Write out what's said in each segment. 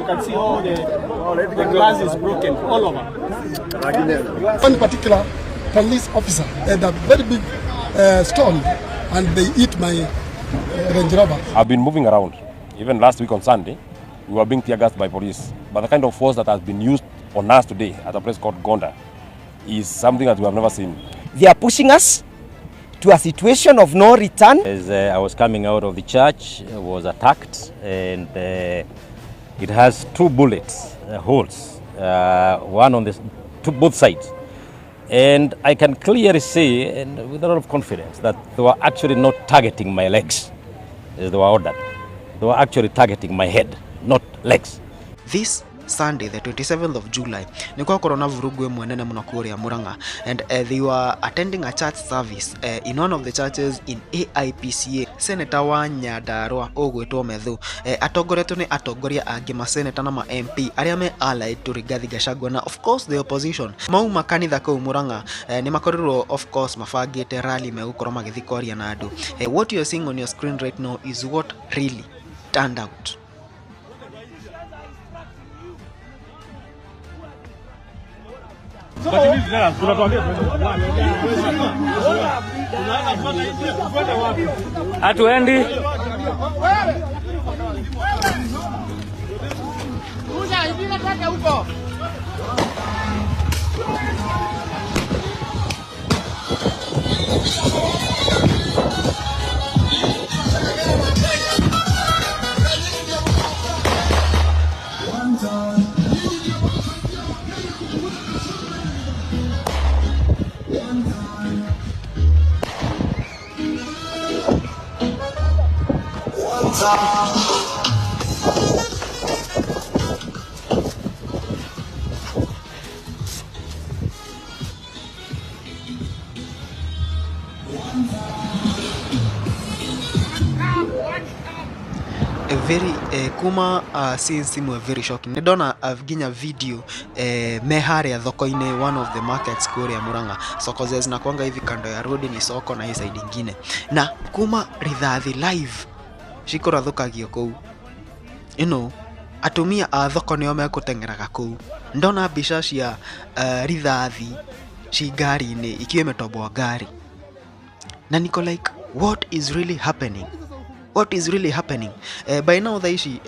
You can see all the glass is broken all over. One particular police officer had a very big stone and they hit my Range Rover. I've been moving around. Even last week on Sunday, we were being tear-gassed by police. But the kind of force that has been used on us today at a place called Gonda is something that we have never seen. They are pushing us to a situation of no return. As I was coming out of the church, I was attacked, and it has two bullets holes, one on the two both sides. And I can clearly say, and with a lot of confidence, that they were actually not targeting my legs as they were ordered. They were actually targeting my head, not legs. This Sunday, the 27th of July, nĩ gwakorwo na vurugu ĩmwe nene mũno kũrĩa Murang'a, and they were attending a church service in one of the churches in AIPCA. Senator wa Nyandarua ũgwĩtwo Methu atongoretio nĩ atongoria angĩ ma senator na ma MP arĩa me allied to Rigathi Gachagua na of course the opposition. Mauma kanitha kũu Murang'a, nĩ makorirwo of course mabangĩte rally megũkorwo magĩthiĩ kwaria na andũ. What you are seeing on your screen right now is what really turned out. Hatuendi. A very kuma scenes imwe very shocking. Nĩ ndona nginya video me harĩa thoko-inĩ, one of the markets kũrĩa Murang'a. Soko zile zinakuanga hivi kando ya road ni soko na hii side ingine, na kuma rithathi live cikũrathũkagio kũu, you know, atumia a thoko nĩo mekũteng'eraga kũu. Ndona mbica cia rithathi ci ngari-inĩ ikiwa imetoboa ngari, na niko like, what is really happening? What is really happening? By now thaa ici,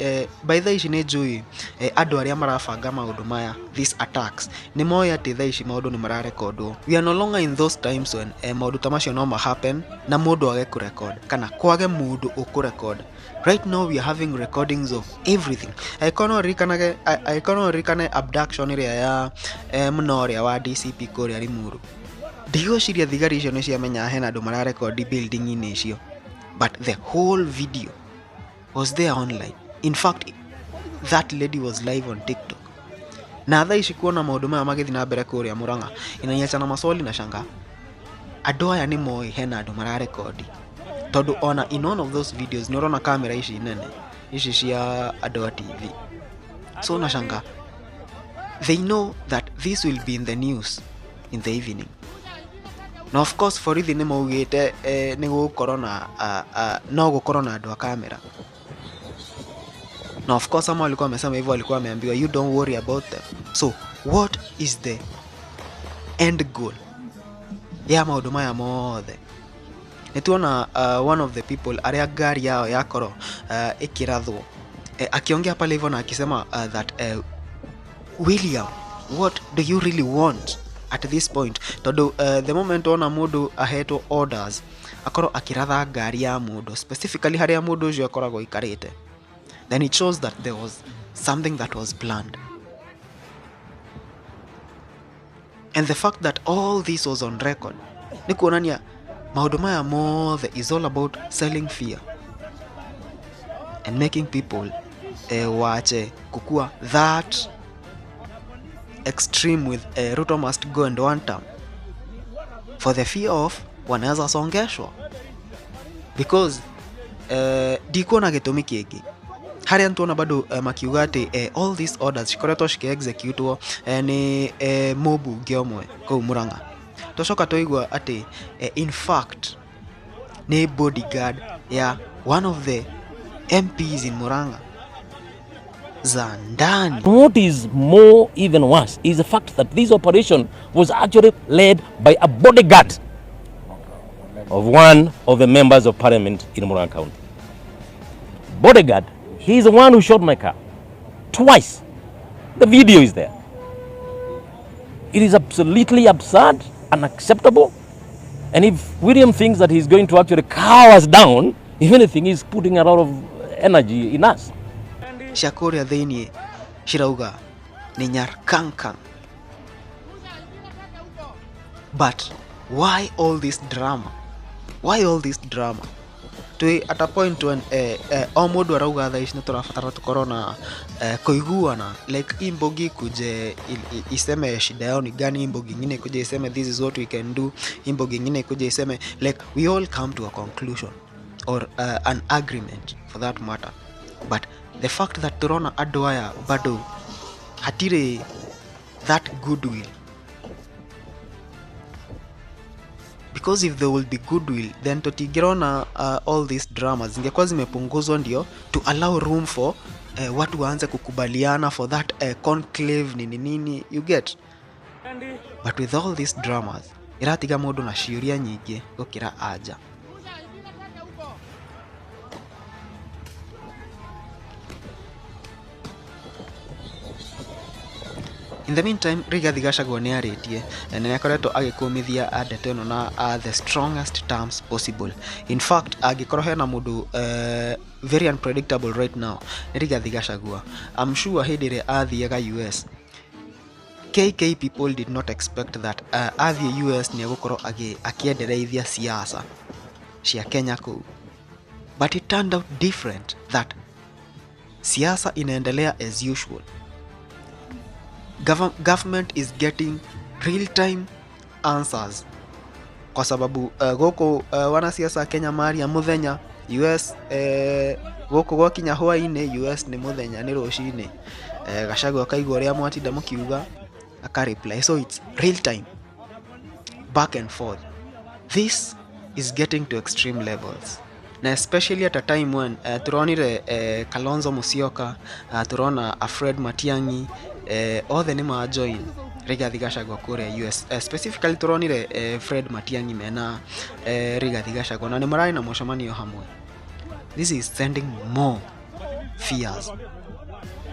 by thaa ici nĩ njũĩ andũ arĩa marabanga maũndũ maya, these attacks, nĩ moĩ atĩ thaa ici maũndũ nĩ mararekondwo. We are no longer in those times when maũndũ ta macio no ma happen na mũndũ age kũrecord kana kwage mũndũ ũkũrecord. Right now we are having recordings of everything. Angĩkorwo no ũririkanage, angĩkorwo no ũririkane abduction ĩrĩa ya mũno ũrĩa wa DCP kũrĩa Limuru, ndigwĩciria thigari icio nĩ ciamenyaga hena andũ mararekondi building-inĩ icio, but the whole video was there online. In fact, that lady was live on TikTok. Na thaa ici kuona maũndũ maya magĩthiĩ na mbere kũrĩa Murang'a inaniacha na maswali na shanga. Andũ aya nĩ moĩ hena andũ mararekondi, tondũ ona in one of those videos nĩ ũrona kamera ici nene ici cia andũ a TV. So na shanga, they know that this will be in the news in the evening. Na of course borithi nĩ maugĩte nĩ gũgũkorwo na no gũkorwo na andũ a kamera. Na of course ama walikuwa wamesema hivyo, walikuwa wameambiwa you don't worry about them. So what is the end goal ya maũndũ maya mothe? Nĩ tuona one of the people arĩa ngari yao yakorwo ĩkĩrathwo, akiongea pale hivyo na akisema that William, what do you really want at this point? Tondũ the moment wona mũndũ ahetwo orders akorwo akĩratha ngari ya mũndũ specifically harĩa mũndũ ũcio akoragwo aikarĩte, then it shows that there was something that was planned. And the fact that all this was on record nĩ kuonania maũndũ maya mothe is all about selling fear and making people wache kukua that extreme with Ruto must go and one term, for the fear of wanaweza songeshwa, because ndikuona gĩtũmi kĩngĩ harĩa ntuona bado makiuga atĩ all these orders cikoretwo cikĩ-executwo nĩ mũmbunge ũmwe kũu Murang'a. Twacoka twaigua atĩ in fact nĩ bodyguard ya one of the MPs in Murang'a. za ndani. What is more even worse is the fact that this operation was actually led by a bodyguard of one of the members of parliament in Murang'a County. Bodyguard, he is the one who shot my car twice. The video is there. It is absolutely absurd, unacceptable. And if William thinks that he's going to actually cow us down, if anything, he's putting a lot of energy in us. Cia kũrĩa thĩiniĩ cirauga nĩ nyarkankan. But why all this drama? Why all this drama? Twĩ at a point when o mũndũ arauga thaa ici nĩ tũrabatara tũkorwo na kũiguana, like hii mbogi ikuje iseme shida yao ni gani, hii mbogi ingine ikuje iseme this is what we can do, hii mbogi ingine ikuje iseme, like we all come to a conclusion or an agreement for that matter. But the fact that turona andũ aya bado hatirĩ that goodwill, because if there will be goodwill then tutingirona all these dramas zingekuwa zimepunguzwa ndio to allow room for watu waanze kukubaliana for that conclave nini nini, you get. But with all these dramas iratiga mundu na ciũria nyingĩ gũkĩra anja. In the meantime, Rigathi Gachagua nĩ arĩtie na nĩ akoretwo agĩkũmithia ndeto ĩno na the strongest terms possible. In fact, angĩkorwo hena mũndũ very unpredictable right now nĩ Rigathi Gachagua. I'm sure hĩndĩ ĩrĩa athiaga US, KK people did not expect that athiĩ US nĩ egũkorwo akĩendereithia siasa cia Kenya kũu. But it turned out different, that siasa inaendelea as usual. Government is getting real time answers kwa sababu gũkũ wanasiasa a Kenya maria mũthenya US, gũkũ gwakinya hwainĩ US nĩ mũthenya nĩ rũcinĩ. Gachagua akaigua ũrĩa mwatinda mũkiuga aka reply, so it's real time back and forth. This is getting to extreme levels, na especially at a time when turonire Kalonzo Musyoka, turona Fred Matiang'i, othe nĩ ma join Rigathi Gachagua kũrĩa US. Specifically turonire Fred Matiang'i mena Rigathi Gachagua na nĩ mararĩ na mũcemanio hamwe. This is sending more fears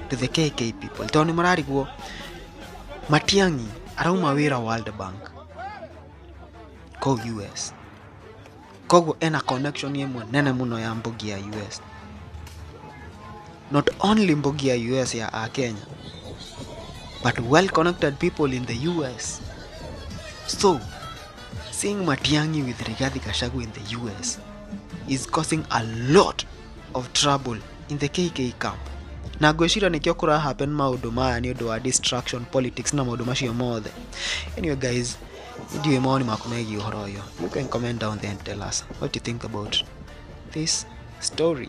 to the KK people tondũ nĩ mararigwo Matiang'i arauma wĩra World Bank kũu US, koguo ena connection ĩmwe nene mũno ya mbogi ya US, not only mbogi ya US ya a Kenya but well connected people in the US. So seeing Matiang'i with Rigathi Gachagua in the US is causing a lot of trouble in the KK camp. Na ngwĩciria nĩkĩo kũra happen maũndũ maya nĩ ũndũ wa distraction politics na maũndũ macio mothe. Anyway guys, ndiũĩ mawoni maku megiĩ ũhoro ũyũ. You can comment down there and tell us what you think about this story.